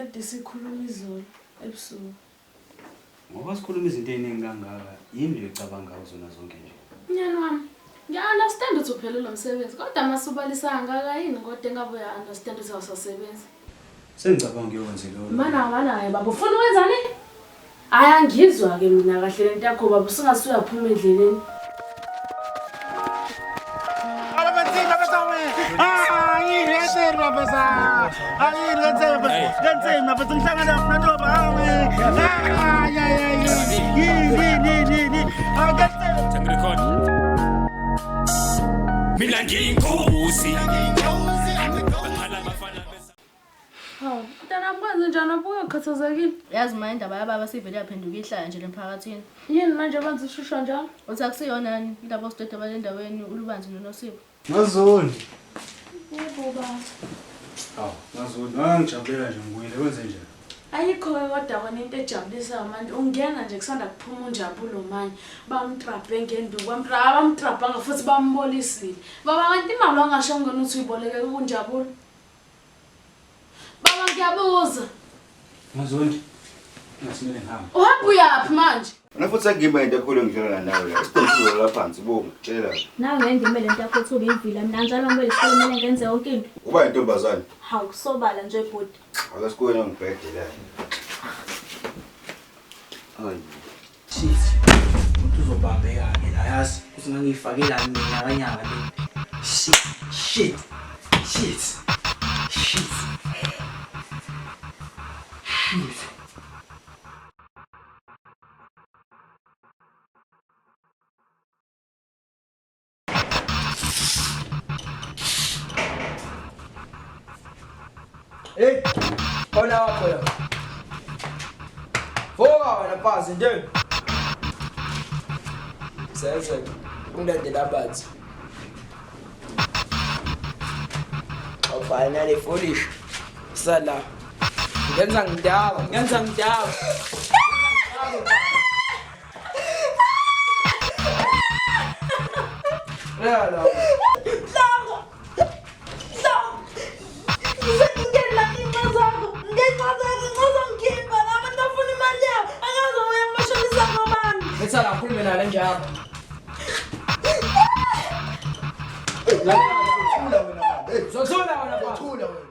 Kade sikhuluma izolo ebusuku. Ngoba sikhuluma izinto ey'ningi kangaka, yini le oyicabangayo zona zonke nje? Mnyeni wami, ngiya-understand ukuthi uphelelwe umsebenzi, kodwa masubalisa kangaka yini kodwa engabe uya-understand ukuthi awusasebenzi? Sengicabanga ukuyokwenza leyo. Mana mana-ke baba, ufuna ukwenzani? Hhayi angizwa-ke mina kahle lento yakho baba, usungase uyaphuma endleleni. Mina ngiyinkosi. Hawu, mntanami kwenze njani wabuka ukhathazekile? Yazi ma indaba yababa sivele yaphenduka ihlaya nje lemphakathini. Yini manje benza ushusha njalo? Uthi akusiyona indaba osidede bale ndaweni ulubanzi noNosipho. Mazondi. Yebo baba. Hawu, Mazondi, wangijabulela nje ngibuyile kwenze njani? Ayikho-ke kodwa kona into ejabulisayo manje ungena nje kusanda kuphuma unjabulo manje bamtrabhe ngenduku bamtrabhanga futhi bambolisile baba kanti imali wangasho ngona ukuthi uyiboleke kunjabulo Baba ngiyabuza. Mazondi. Ngasimele ngihambe. Uhamba uyaphi manje? Wena futhi sengima into ekhulu ngidlala nawe la. Isiqiniso la phansi bo ngikutshela. Nawe ngeke ngime lento yakho uthi ubivila mina njalo ngibele isikole kumele ngenze yonke into. Uba intombazane. Hawu kusobala nje bhuti. Ake sikwena ngibhede la. Hayi. Shit. Umuntu uzobambeka-ke la yazi ukuthi ngangiyifakelani mina kanyanga le. Shit. Shit. Shit. Shit. Shit. Hey, khona wakho la. Vuka wena mfazi nje. Senze ungilandela abathi. Oh finally foolish. Sala. Ngenza ngidaba, ngenza ngidaba. La. Mhlanga! Mhlanga! Ngisengingena inxa zakho, ngenxa zakho, nxa uzongikhipha la abantu bafuna imali yabo. Angazi uya kumashonisa ngobani. Letha la khulume nale njalo. Zothula wena. Zothula wena. Zothula wena.